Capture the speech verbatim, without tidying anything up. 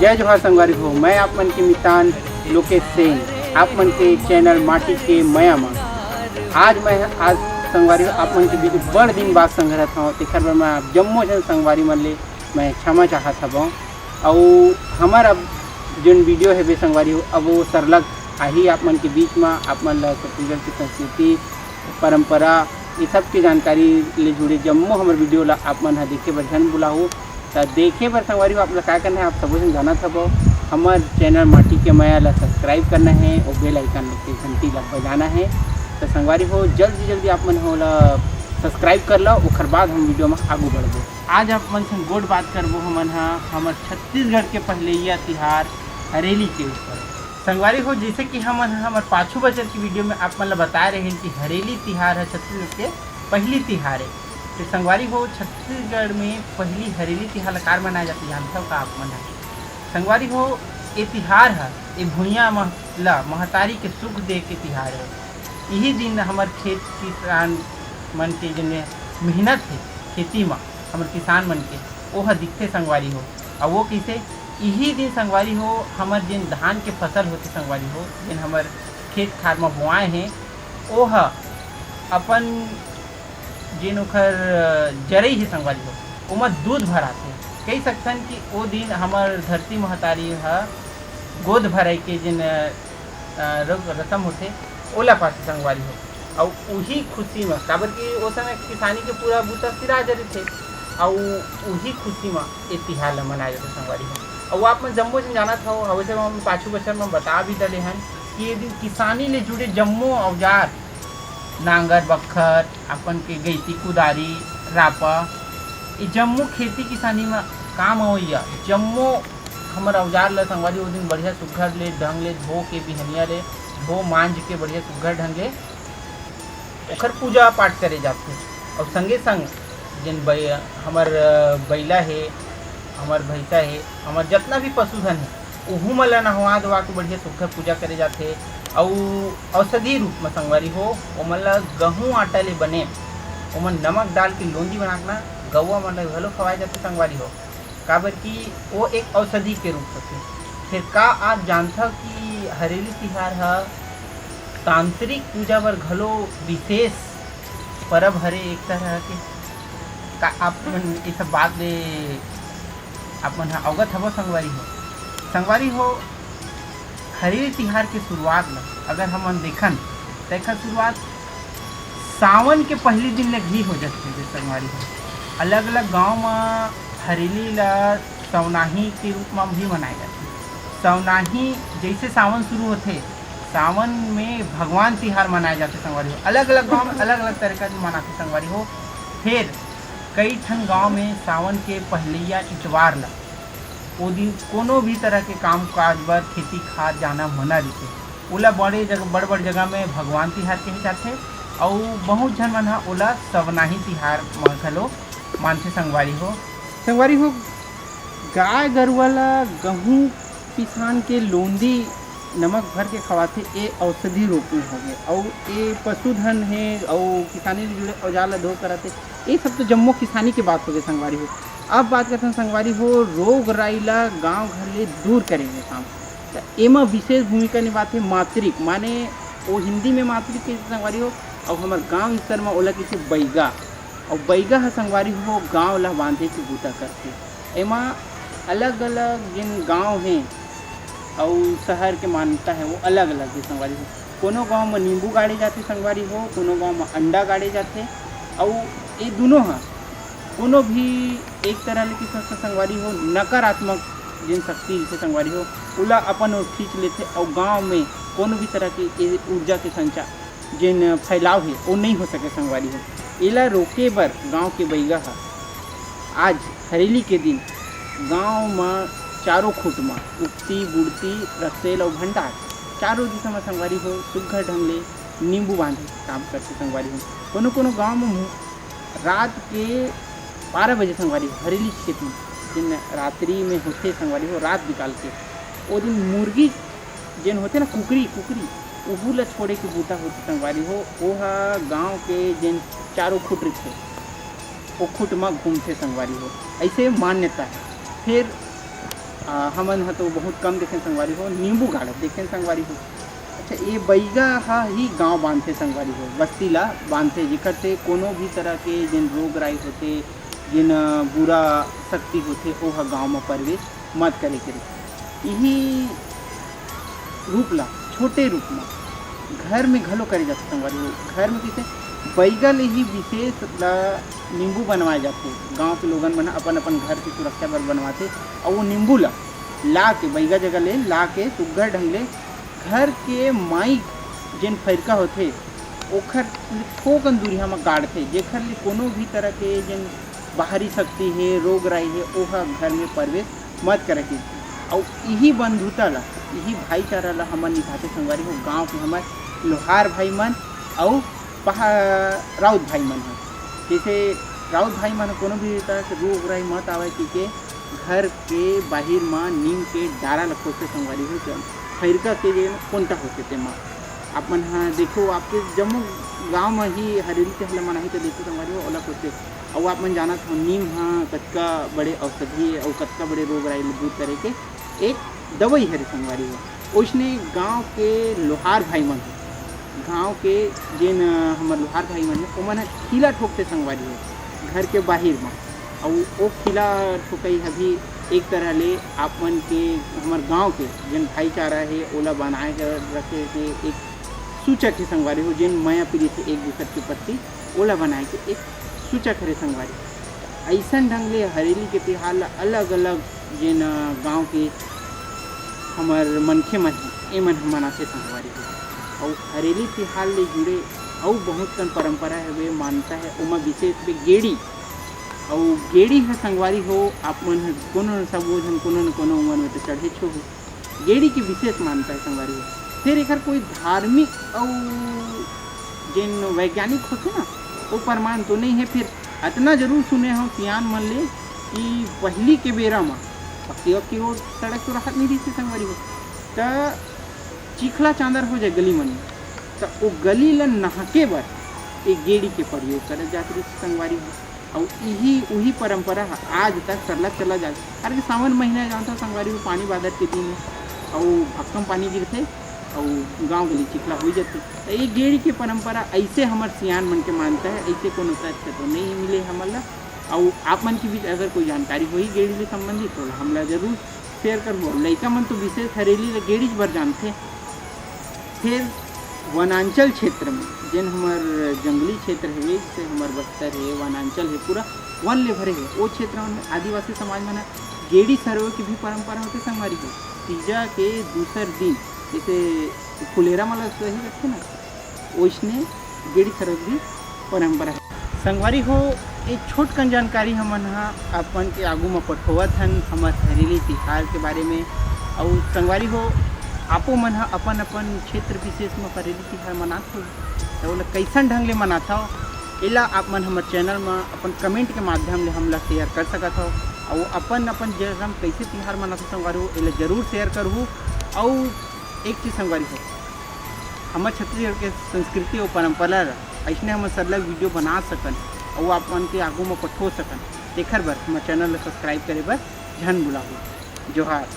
जय जोहार संगवारी हो, मैं आप मन के मितान लोकेश सेन, आप मन के चैनल माटी के मया म। आज मैं, आज संगवारी हो, आप मन के बीच बड़ दिन बाद संघरत हवं, तेखर बर मैं आप जम्मो झन संगवारी मन ले मैं क्षमा चाहत हवं। अउ हमर अब जोन वीडियो हेबे संगवारी हो, अब वो सरलग आही आप मन के बीच म, आप मन ल छत्तीसगढ़ के संस्कृति, परंपरा, ये सब के जानकारी ले जुड़े जम्मो हमर वीडियो ला आप मन ह देखे बर झन भुलाहू। त देखे बर संगवारी हो, आप ला का करना है, आप सबो झन जानत हबो, हमर चैनल माटी के मया ला सब्सक्राइब करना है, वो बेल आइकन के घंटी ला बजाना है। त संगवारी हो, जल्दी जल्दी आप मन ओला सब्सक्राइब कर लो, ओखर बाद हम वीडियो में आगू बढ़बो। आज आप मन संग गोठ बात करबो हमन ह हमर छत्तीसगढ़ के पहलैया तिहार हरेली के ऊपर। संगवारी हो, जैसे कि हमन ह हमर पाछू बछर की वीडियो में आप मन ला बताए रहेन कि हरेली तिहार ह छत्तीसगढ़ के पहली तिहार है। तो संगवारी हो, छत्तीसगढ़ में पहली हरेली तिहार ला कार मनाया जाथे, जानथव का आप मन ह? संगवारी हो, ये तिहार ह ए भुइयां म-, ला महतारी के सुख दे के तिहार है। यही दिन हमर खेत किसान मन के जेन मेहनत है खेती म, हमर किसान मन के, वो ह दिखथे संगवारी हो। अउ वो कइसे? इही दिन संगवारी हो, हमर जेन धान के फसल होथे संगवारी हो, जेन हमर खेत खार म बोआए हे, ओ ह अपन जेन ओखर, अ, जरई हे संगवारी हो, ओमा दूध भराथे। कहि सकथन कि ओ दिन हमर धरती महतारी ह गोद भरई के जेन, अ, अ, र-, रसम होथे, ओला पाथे संगवारी हो। अउ उही खुशी म, काबर कि ओ समय किसानी के पूरा बूता सिरा जरिथे, अउ उही खुशी म ए तिहार ल मनाए जाथे संगवारी हो। अउ आप मन जम्मो झन जानत हव, अउ वइसे हम पाछू बछर म बता भी डले हन कि ये दिन किसानी ले जुड़े जम्मो औजार, नांगर, बखर, अपन के गइती, कुदारी, रापा, ये जम्मो खेती किसानी म काम अवइया जम्मो हमर औजार ल संगवारी ओ दिन बढ़िया सुग्घर ले ढंग ले धो के बिहनिया ले धो मांज के बढ़िया सुग्घर ढंग ले ओखर पूजा पाठ करे जाथे। अउ संगे संग जेन बै-, हमर, अ, बइला हे, हमर भैंसा हे, हमर जतना भी पशुधन हे, उहू मन ल नहवा धोवा के बढ़िया सुग्घर पूजा करे जाथे। अउ औषधि रूप म संगवारी हो, ओमन ल गहूं आटा ले बने, ओमन नमक डाल के लोंदी बना के ना गौवा मन ल घलो खवाए जाथे संगवारी हो। काबर कि वो एक औषधि के रूप होथे। फेर का आप जानथव कि हरेली तिहार ह तांत्रिक पूजा बर घलो विशेष परब हरे एक तरह के? का आप मन ये सब बात ले आप मन ह अवगत हवो संगवारी हो? संगवारी हो, हरेली तिहार के शुरुआत ल अगर हमन देखन, त एखर शुरुआत सावन के पहली दिन ले भी हो जाथे संगवारी हो। अलग-अलग गांव म हरेली ल सवनाही के रूप म भी मनाए जाथे। सवनाही जइसे सावन शुरू होथे, सावन में भगवान तिहार मनाए जाथे संगवारी हो। अलग-अलग गांव में अलग-अलग तरीका ले मनाथे संगवारी हो। फेर कई ठन गांव में सावन के पहलैया इतवार ल ओ दिन कोनो भी तरह के काम काज बर खेती खार जाना मना रहिथे। ओला बड़े जगह, बड़-बड़ जगह में भगवान तिहार कहे जाथे, अउ बहुत झन मन ह ओला सवनाही तिहार म घलो मानथे संगवारी हो। संगवारी हो, गाय गरुवा ल गहूं पिसान के लोंदी नमक भर के खवाथे, ए औषधि रूप में होगे, अउ ए पशुधन हे, अउ किसानी ले जुड़े औजार ल धो करत हे, ए सब तो जम्मो किसानी के बात होगे संगवारी हो। अब बात करथन संगवारी हो, रोग राई ल गांव घर ले दूर करे के काम। त एमा विशेष भूमिका निभाथे मातरिक, माने वो हिंदी में मातरिक कहिथे संगवारी हो, अउ हमर गांव स्तर म ओला कहिथे बइगा। अउ बइगा ह संगवारी हो गांव ल बांधे के बूता करथे। एमा अलग-अलग जेन गांव हे अउ शहर के मान्यता हे, वो अलग-अलग हे संगवारी हो। कोनो गांव म नींबू गाड़े जाथे संगवारी हो, कोनो गांव म अंडा गाड़े जाथे, अउ ए दुनों ह कोनो भी एक तरह ले किसी से संगवारी हो, नकारात्मक जेन शक्ति रहिथे संगवारी हो, ओला अपन ओर खींच लेथे अउ गांव में कोनो भी तरह के ए ऊर्जा के संचार, जेन फैलाव हे, ओ नइ हो सके संगवारी हो। एला रोके बर गांव के बइगा ह आज हरेली के दिन गांव म चारों खूंट म उगती, बुड़ती, रसेल अउ भंडार चारों दिशा म संगवारी हो सुग्घर ढंग ले नींबू बांधे के काम करथे संगवारी हो। कोनो कोनो गांव म मु-, रात के बारह बजे संगवारी हो, हरेली के दिन, जेन रात्रि में होथे संगवारी हो, रात बिकाल के, ओ दिन मुर्गी जेन होथे ना, कुकरी, कुकरी, उहू ल छोड़े के बूता होथे संगवारी हो। ओहा गांव के जेन चारों खूंट रहिथे, ओ खूंट म घूमथे संगवारी हो, अइसे मान्यता हे। फेर आ, हमन ह तो बहुत कम देखेन संगवारी हो, नींबू गाड़त देखेन संगवारी हो। अच्छा, ये बइगा ह ही गांव बांधथे संगवारी हो, बस्ती ला बांधथे, जेकर से कोनो भी तरह के जेन रोग राई होथे, जेन, अ, बुरा शक्ति होथे, ओ ह गांव म प्रवेश मत करे के रहिथे। इही रूप ला, छोटे रूप म घर में घलो करे जाथे संगवारी हो। घर में कइसे, बइगा ले ही विशेष ला नींबू बनवाए जाथे। गांव के लोगन मन ह अपन-अपन घर के सुरक्षा बर बनवाथे, अउ वो नींबू ला ला के, बइगा जगह ले ला के सुग्घर ढंग ले घर के माई जेन फइरका होथे, ओखर ले थोकन दूरिहा म गाड़थे, जेखर ले कोनो भी तरह के जेन बाहरी शक्ति हे, रोग राई हे, ओह घर में प्रवेश मत करे कहिथे। अउ इही बंधुता ला, इही भाईचारा ला हमर निभाथे संगवारी हो। गांव के हमर लोहार भाई मन अउ पहा-, राउत भाई मन ह, जइसे राउत भाई मन ह कोनो भी तरह के रोग राई मत आवय कहिके घर के बाहिर म नीम के डारा ल खोदथे संगवारी हो, जब फइरका के जे कोंटा होथे तेमा। आप मन ह देखो, आपके जम्मो गांव म ही हरेली तिहार ल मनाही त देखो संगवारी हो, ओला खोदथे। अउ आप मन जानत हो, नीम ह कतका बड़े औषधि अउ कतका बड़े रोग राई ल दूर करे के एक दवई हरे संगवारी हो। ओइसने गांव के लोहार भाई मन, गांव के जेन, अ, हमर लोहार भाई मन हे, ओमन ह खीला ठोकथे संगवारी हो, घर के बाहिर म। अउ ओ खीला ठोकई ह भी एक तरह ले आप मन के, हमर गांव के जेन भाईचारा हे, ओला बनाए के रखे के एक सूचक हे संगवारी हो, जेन मया प्रीत हे एक दूसर के प्रति, ओला बनाए के एक सूचक हरे संगवारी। अइसन ढंग ले हरेली के तिहार ल अलग-अलग जेन, अ, गांव के हमर मनखे मन हे, ए मन ह मनाथे संगवारी हो। अउ हरेली तिहार ले जुड़े अउ बहुत कन परंपरा हवे, मान्यता हे, ओमा विशेष बे गेड़ी। अउ गेड़ी ह संगवारी हो, आप मन ह कोनो न सबो झन कोनो न कोनो उमर में तो चढ़ेच होहू। गेड़ी के विशेष मान्यता हे संगवारी हो। फेर एकर कोई धार्मिक अउ जेन वैज्ञानिक होथे ना, वो प्रमाण तो नहीं हे। फेर अतना जरूर सुने हव सियान मन ले कि पहिली के बेरा म पक्की वक्की रोड सड़क तो रहत नहीं रहिस हे संगवारी हो, त चिखला चांदर हो जाए गली मन में, त ओ गली ल नहके बर एक गेड़ी के प्रयोग करे जात रहिस हे संगवारी हो। अउ इही, उही परंपरा ह आज तक सरलग चला जात। अरे सावन महीना जानथव संगवारी हो, पानी बादर के दिन हे, अउ भक्कम पानी गिरथे, अउ गांव गली चिखला हो जाथे। त ये गेड़ी के परंपरा अइसे हमर सियान मन के मान्यता हे, अइसे कोनो तथ्य तो नहीं मिले हमन ला। अउ आप मन के बीच अगर कोई जानकारी होही गेड़ी ले संबंधित, तो हमला जरूर share करहू। अउ लइका मन तो विशेष हरेली ल गेड़ीच बर जानथे। फेर वनांचल क्षेत्र में, जेन हमर जंगली क्षेत्र हवे, जैसे हमर बस्तर हे, वनांचल हे, पूरा वन ले भरे हे, ओ क्षेत्र मन में आदिवासी समाज मन ह गेड़ी सरवे के भी परंपरा होथे संगवारी हो। तीजा के दूसर दिन जैसे फुलेरा मन ल सही रखथे ना, ओइसने गेड़ी सरवे के भी परंपरा हे। संगवारी हो, एक छोट कन जानकारी हमन ह अपन के आगू म पठोवत हन हमर हरेली तिहार के बारे में। अउ संगवारी हो, आपो मन ह अपन अपन क्षेत्र विशेष म हरेली तिहार मनात हो, त ओला कइसन ढंग ले मनात हव, एला आप मन हमर channel म अपन comment के माध्यम ले हमला share कर सकत हव। अउ अपन अपन जगह म कइसे तिहार मनात हो संगवारी हो, एला जरूर share करहू। अउ एक चीज संगवारी हो, हमर छत्तीसगढ़ के संस्कृति अउ परंपरा ला अइसने हमन सरलग video बना सकन अउ आप मन के आगू म पठो सकन, तेखर बर हमर channel ला subscribe करे बर झन भुलाहू। जोहार।